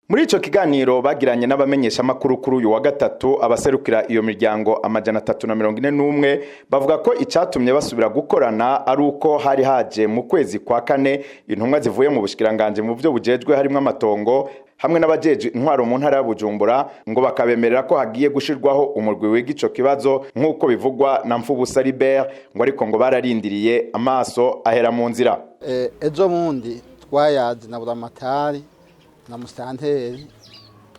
Muri ico kiganiro bagiranye n'abamenyeshamakuru kuri uyu wa gatatu, abaserukira iyo miryango 341 bavuga ko icatumye basubira gukorana ari uko hari haje mu kwezi kwa kane intumwa zivuye mu bushikiranganji mu byo bujejwe harimwo amatongo hamwe n'abajeje intwaro mu ntara ya Bujumbura, ngo bakabemerera ko hagiye gushirwaho umurwi wiga ico kibazo nk'uko bivugwa na Mfubusa Libert, ngo ariko ngo bararindiriye amaso ahera mu nzira. Ejo bundi twayaze na Buramatari na musitanteri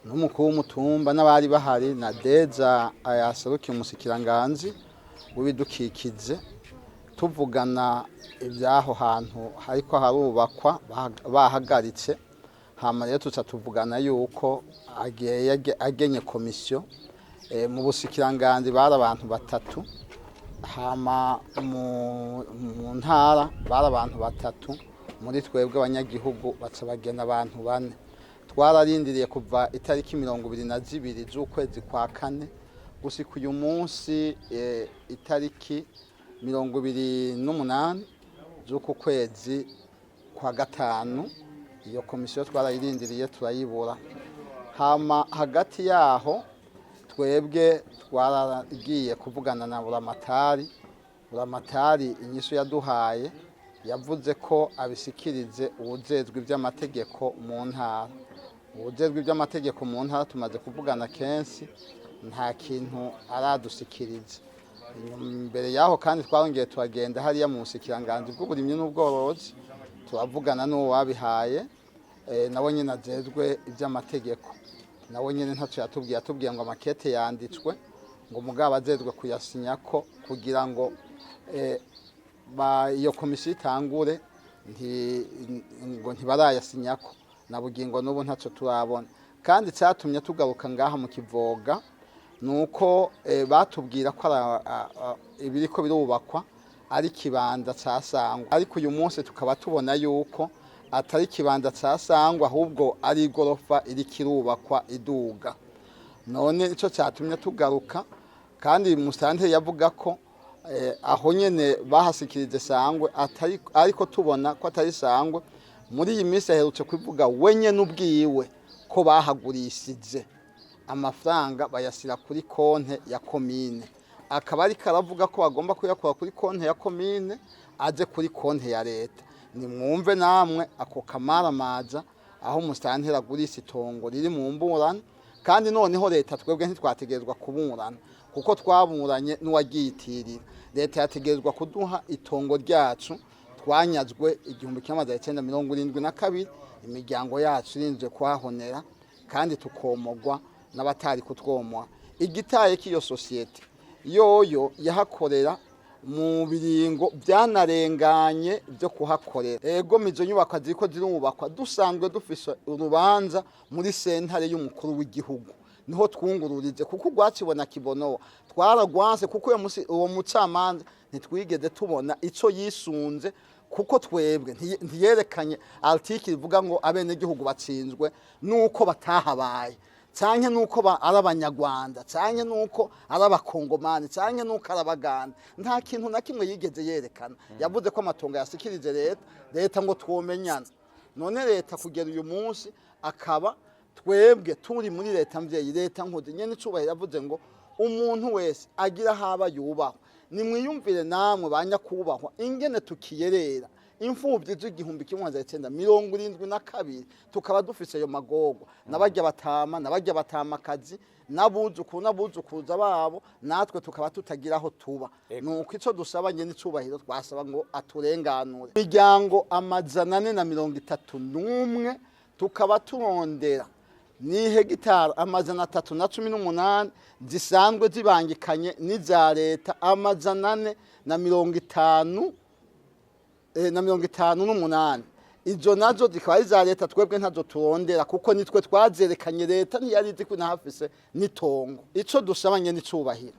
n'umukuru w'umutumba n'abari bahari na Deza ayaserukiye umusikiranganzi w'ibidukikije, tuvugana iby'aho hantu hariko harubakwa bahagaritse. Hama rero tuca tuvugana yuko agenye komisiyo. Mu busikiranganzi bari abantu batatu, hama mu ntara bari abantu batatu, muri twebwe abanyagihugu baca bagena abantu bane. Twararindiriye kuva itariki 22 z'ukwezi kwa kane gushika uyu munsi, itariki 28 z'uku kwezi kwa gatanu. Iyo komisiyo twarayirindiriye turayibura. Hama hagati yaho twebwe twaragiye kuvugana na Buramatari. Buramatari inyishu yaduhaye yavuze ko abisikirize uwujejwe iby'amategeko mu ntara. Uwujejwe iby'amategeko mu ntara tumaze kuvugana kenshi, nta kintu aradusikiriza. Imbere yaho kandi twarongeye turagenda hariya mu busikiranganji bw'uburimyi n'ubworozi, turavugana n'uwo wabihaye, nawe nyine ajejwe iby'amategeko, nawe nyine ntacyo yatubwiye. Yatubwiye ngo amakete yanditswe, ngo mugabo ajejwe kuyasinya ko kugira ngo iyo komisiyo itangure, ngo ntibarayasinyako. Na bugingo n'ubu ntacyo turabona. Kandi cyatumye tugaruka ngaha mu Kivoga ni uko batubwira ko ibiriko birubakwa ari ikibanza ca Sangwa, ariko uyu munsi tukaba tubona yuko atari ikibanza ca Sangwa, ahubwo ari igorofa iriko irubakwa iduga. None ico cyatumye tugaruka. Kandi musitanteri yavuga ko aho nyene bahasikirije Sangwe atari, ariko tubona ko atari Sangwe. Muri iyi minsi aherutse kuvuga wenyene ubwiwe ko bahagurishije, amafaranga bayashyira kuri konte ya komine, akaba ariko aravuga ko bagomba kuyakura kuri konte ya komine aje kuri konte ya leta. Nimwumve namwe ako kamaramaza, aho umusitanteri agurisha itongo riri mu mburano. Kandi noneho leta, twebwe ntitwategerezwa kuburana kuko twaburanye n'uwagiyitirira. Leta yategerezwa kuduha itongo ryacu twanyazwe 1972, imiryango yacu irinzwe kuhahonera kandi tukomogwa n'abatari kutwomora. Igitaye k'iyo sosiyete yoyo yahakorera mu biringo byanarenganye byo kuhakorera. Ego, izo nyubako ziriko zirubakwa, dusanzwe dufise urubanza muri sentare y'umukuru w'igihugu, niho twungururije, kuko urwakibona kibonowa twaragwanse, kuko uwo mucamanza ntitwigeze tubona ico yisunze, kuko twebwe ntiyerekanye article ivuga ngo abenegihugu batsinzwe nuko batahabaye, canke nuko ari Abanyarwanda, canke nuko ari Abakongomani, canke nuko ari Abaganda. Nta kintu na kimwe yigeze yerekana. Yavuze ko amatongo yasikirije leta, leta ngo twomenyana. None leta kugera uyu munsi akaba twebwe turi muri leta mvyeyi, leta nkozi. Nyene icubahiro yavuze ngo umuntu wese agira haba yubahwa. Nimwiyumvire namwe ba nyakubahwa ingene tukiyerera, imfubyi z'igihumbi kimwe magana cyenda 72, tukaba dufise ayo magorwa, n'abarya batama n'abarya batamakazi n'abuzukuru n'abuzukuruza babo, natwe tukaba tutagira aho tuba. Nuko ico dusaba nyene icubahiro, twasaba ngo aturenganure. Imiryango 431 tukaba turondera ni hegitari 318 zisanzwe zibangikanye n'iza leta 450 na 58. Izo nazo zikaba ari iza leta, twebwe ntazo turondera kuko nitwe twazerekanye. Leta ntiyari izi ko inahafise n'itongo. Ico dusaba nyene icubahiro,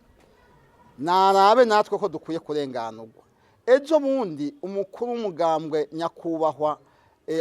narabe natwe ko dukwiye kurenganurwa. Ejo bundi umukuru w'umugambwe, nyakubahwa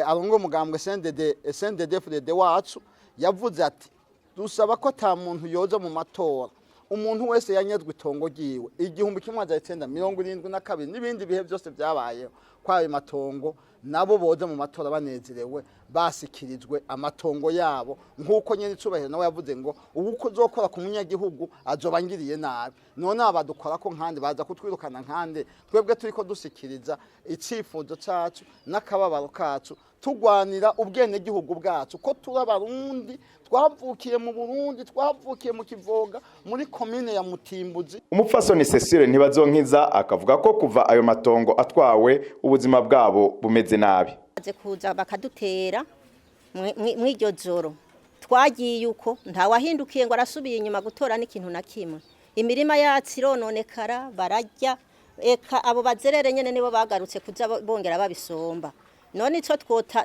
arongoye umugambwe CNDD CNDD-FDD wacu, yavuze ati dusaba ko ata muntu yoza mu matora, umuntu wese yanyazwe itongo ryiwe 1972 n'ibindi bihe byose byabayeho, ko ayo matongo nabo boza mu matora banezerewe, basikirijwe amatongo yabo, nk'uko nyene icubahiro nawe yavuze ngo ubu uzokora ku munyagihugu azoba ngiriye nabi. None aba badukora ko nkande, baza kutwirukana nkande, twebwe turiko dusikiriza icifuzo cacu n'akababaro kacu, tugwanira ubwenegihugu bwacu, ko turi Abarundi, twavukiye mu Burundi, twavukiye mu Kivoga muri komine ya Mutimbuzi. Umupfasoni Cecile Ntibazonkiza akavuga ko kuva ayo matongo atwawe ubuzima bwabo bumeze nabi. Baze kuza bakadutera mw'iryo joro, twagiye uko ntawahindukiye ngo arasubiye inyuma gutora n'ikintu na kimwe. Imirima yacu irononekara, bararya, eka abo bazerere nyene nibo bagarutse kuza bongera babisomba. None ico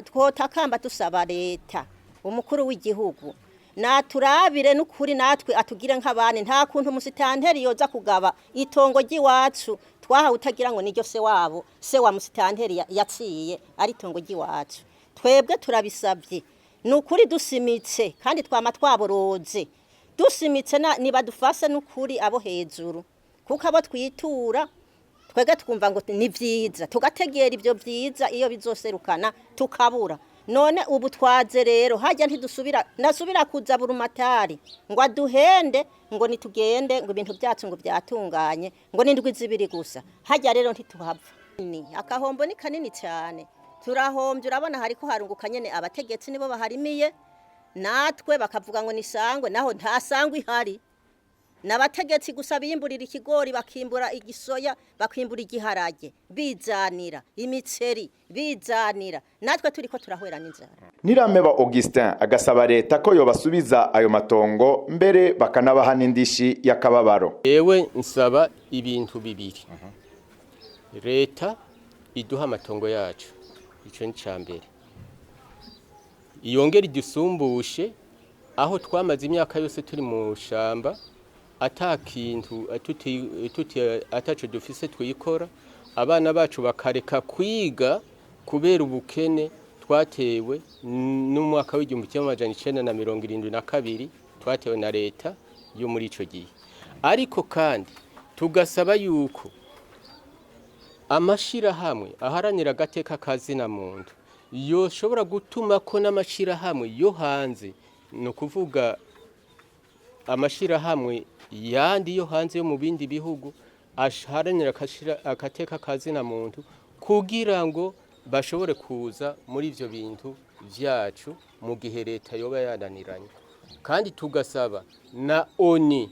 twotakamba dusaba leta, umukuru w'igihugu naturabire n'ukuri, natwe atugire nk'abandi. Nta kuntu umusitanteri yoza kugaba itongo ry'iwacu twahawe utagira ngo niryo se wabo, se wa musitanteri yaciye ari itongo ry'iwacu. Twebwe turabisabye ni ukuri dusimitse, kandi twama twaboroze dusimitse, nibadufashe n'ukuri abo hejuru, kuko abo twitura twebwe twumva ngo ni vyiza, tugategera ivyo vyiza iyo bizoserukana tukabura. None ubu twaze rero hajya ntidusubira, nasubira kuza burumatari ngo aduhende ngo nitugende ngo ibintu byacu ngo byatunganye ngo n'indwi zibiri gusa. Hajya rero ntituhava, ni akahombo ni kanini cyane, turahombye. Urabona hariko harunguka nyene abategetsi nibo baharimiye, natwe bakavuga ngo nisangwe, naho nta sangwe ihari. Nabategetsi gusa bimburira ikigori, bakimbura igisoya, bakimbura igiharage, bizanira imiceri, bizanira, natwe turiko turahwera n'inzara. Nirameba Augustin agasaba leta ko yobasubiza ayo matongo, mbere bakanabaha n'indishi y'akababaro. Yewe nsaba ibintu bibiri: leta iduha amatongo yacu, ico ni ca mbere, iyongere idusumbushe aho twamaze imyaka yose turi mu shamba ata kintu ataco dufise twikora, abana bacu bakareka kwiga kubera ubukene twatewe n'umwaka w'1972 twatewe na leta yo muri ico gihe. Ariko kandi tugasaba yuko amashirahamwe aharanira agateka kazina muntu yoshobora gutuma ko n'amashirahamwe yo hanze, ni ukuvuga amashirahamwe yandi yo hanze yo mu bindi bihugu aharanira agateka kazina muntu, kugira ngo bashobore kuza muri ivyo bintu vyacu mu gihe leta yoba yananiranye. Kandi tugasaba na ONU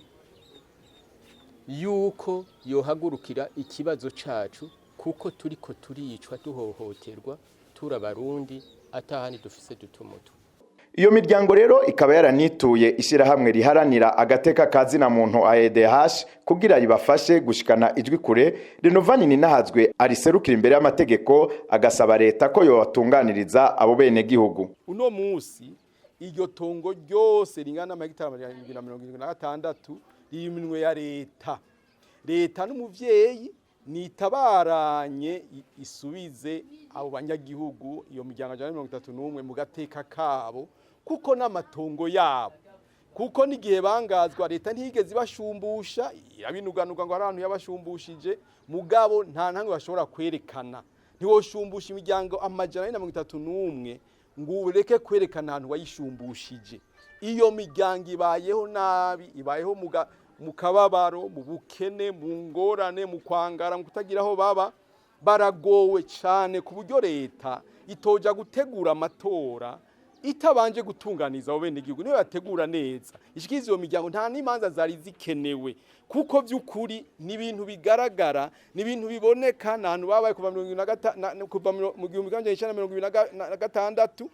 yuko yohagurukira ikibazo cacu, kuko turiko turicwa duhohoterwa turi Abarundi atahandi dufise dutumutu. Iyo miryango rero ikaba yaranituye ishirahamwe riharanira agateka kazina muntu AEDH kugira ribafashe gushikana ijwi kure. Renovani Ninahazwe ariserukira imbere y'amategeko agasaba leta ko yobatunganiriza abo bene gihugu. Uno musi iryo tongo ryose ringana n'amahegitari 776 riri mu minwe ya leta. Leta n'umuvyeyi nitabaranye isubize abo banyagihugu, iyo miryango 131 mu gateka kabo, kuko n'amatongo yabo, kuko n'igihe bangazwa leta ntiyigeze ibashumbusha, irabinuganuga ngo hari ahantu yabashumbushije, mugabo nta ntange bashobora kwerekana. Ntiwoshumbusha imiryango 431 ngo ureke kwerekana ahantu wayishumbushije. Iyo miryango ibayeho nabi, ibayeho mu kababaro, mu bukene, mu ngorane, mu kwangara, mu kutagira aho baba, baragowe cyane, ku buryo leta itoja gutegura amatora itabanje gutunganiza abo benegihugu. Niyo bategura neza ishikiza iyo miryango, nta n'imanza zari zikenewe, kuko by'ukuri ni ibintu bigaragara, ni ibintu biboneka. N'ahantu babaye kuva kuva mu 1976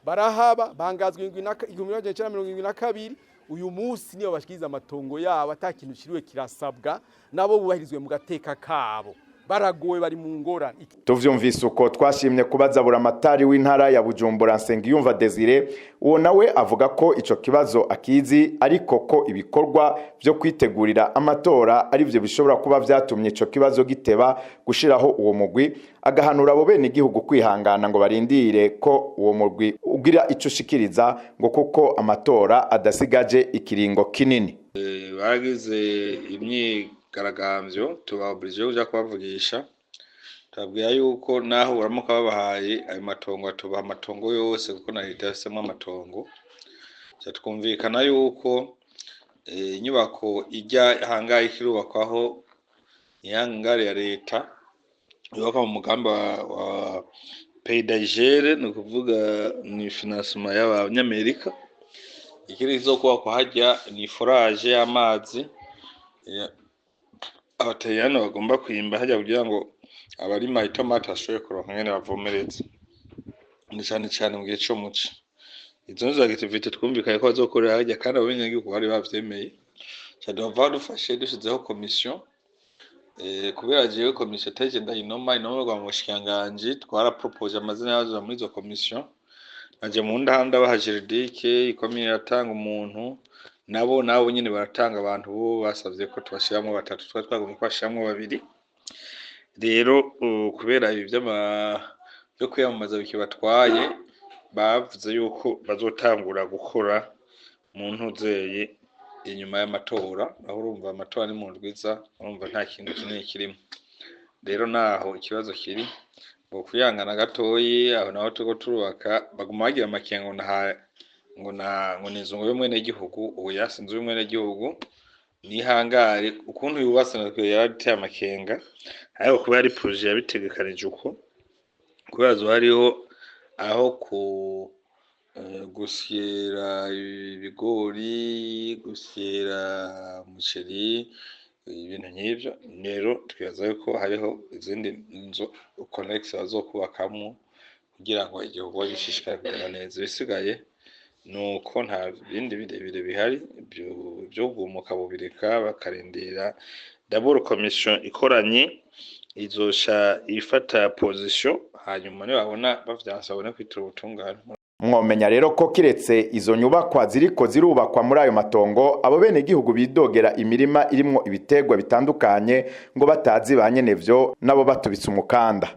barahaba, bangazwa 1972. Uyu munsi niyo bashikiriza amatongo yabo ata kintu kiriwe kirasabwa, nabo bubahirizwe mu gateka kabo, baragowe, bari mu ngorane. Tuvyumvise uko twashimye kubaza buramatari w'intara ya Bujumbura Nsengiyumva Desire, uwo nawe avuga ko ico kibazo akizi, ariko ko ibikorwa vyo kwitegurira amatora ari byo bishobora kuba vyatumye ico kibazo giteba gushiraho uwo mugwi, agahanura abo bene igihugu kwihangana ngo barindire ko uwo mugwi ugira ico ushikiriza, ngo kuko amatora adasigaje ikiringo kinini. Baragize imyigaragambyo, tuba obligé kuja kubavugisha. Tubabwira yuko naho baramuka babahaye ayo matongo, atubaha amatongo yose kuko na leta yafisemwo amatongo. Ca twumvikana yuko inyubako ijya hangaye ikirubakwaho ihangare ya leta yubakwa mu mugambi wa paydagere, ni ukuvuga ni financement y'abanyamerika. Ikindi kizokubakwa harya ni forage y'amazi abataliyani bagomba kwimba harya kugira ngo abarima itomati bashobore kuronka ingene bavomereza, ni cane cane mu gihe co muci. Izo nizo activité twumvikanye ko bazokorera harya, kandi abenegihugu bari bavyemeye. Ca duhava dufashe dushizeho komisiyo, kubera jewe komisiyo atari je ndayinoma, inomerwa mu bushikiranganji. Twarapropoje amazina y'abazoja muri izo komisiyo, naje mu ndaha ndabaha juridique, ikomine iratanga umuntu, nabo nyene baratanga abantu. Bo basavye ko tubashiramwo batatu, twari twagomba kubashiramwo babiri. Rero kubera ibi vyo kwiyamamaza bikibatwaye, bavuze yuko bazotangura gukora mu ntuzeye inyuma y'amatora. Aho urumva amatora ni mu ndwiza, urumva nta kintu kinini kirimo. Rero naho ikibazo kiri ngo kuyangana gatoyi, aho naho turiko turubaka baguma bagira amakenga ngo ngo ni inzu ngo y'umwenegihugu. Oya, si inzu y'umwenegihugu, ni ihangare. Ukuntu yubatse natwe yarateye amakenga, ariko kuba ari projet yabitegekanije uko, kubera hazoba hariho aho ku gusyera ibigori, gusyera umuceri, ibintu nk'ivyo. Rero twibaza yuko hariho izindi nzu connexes bazokubakamwo kugira ngo igikorwa gishishikare kugenda neza. Ibisigaye nuko nta bindi birebire bihari vyo kugumuka, bubireka bakarindira d'abord commission ikoranye izoca ifata position, hanyuma nibabona bavyanse babone kwitura ubutungane. Mwomenya rero ko kiretse izo nyubakwa ziriko zirubakwa muri ayo matongo, abo bene gihugu bidogera imirima irimwo ibitegwa bitandukanye ngo batazi ba nyenevyo, nabo batubitse umukanda.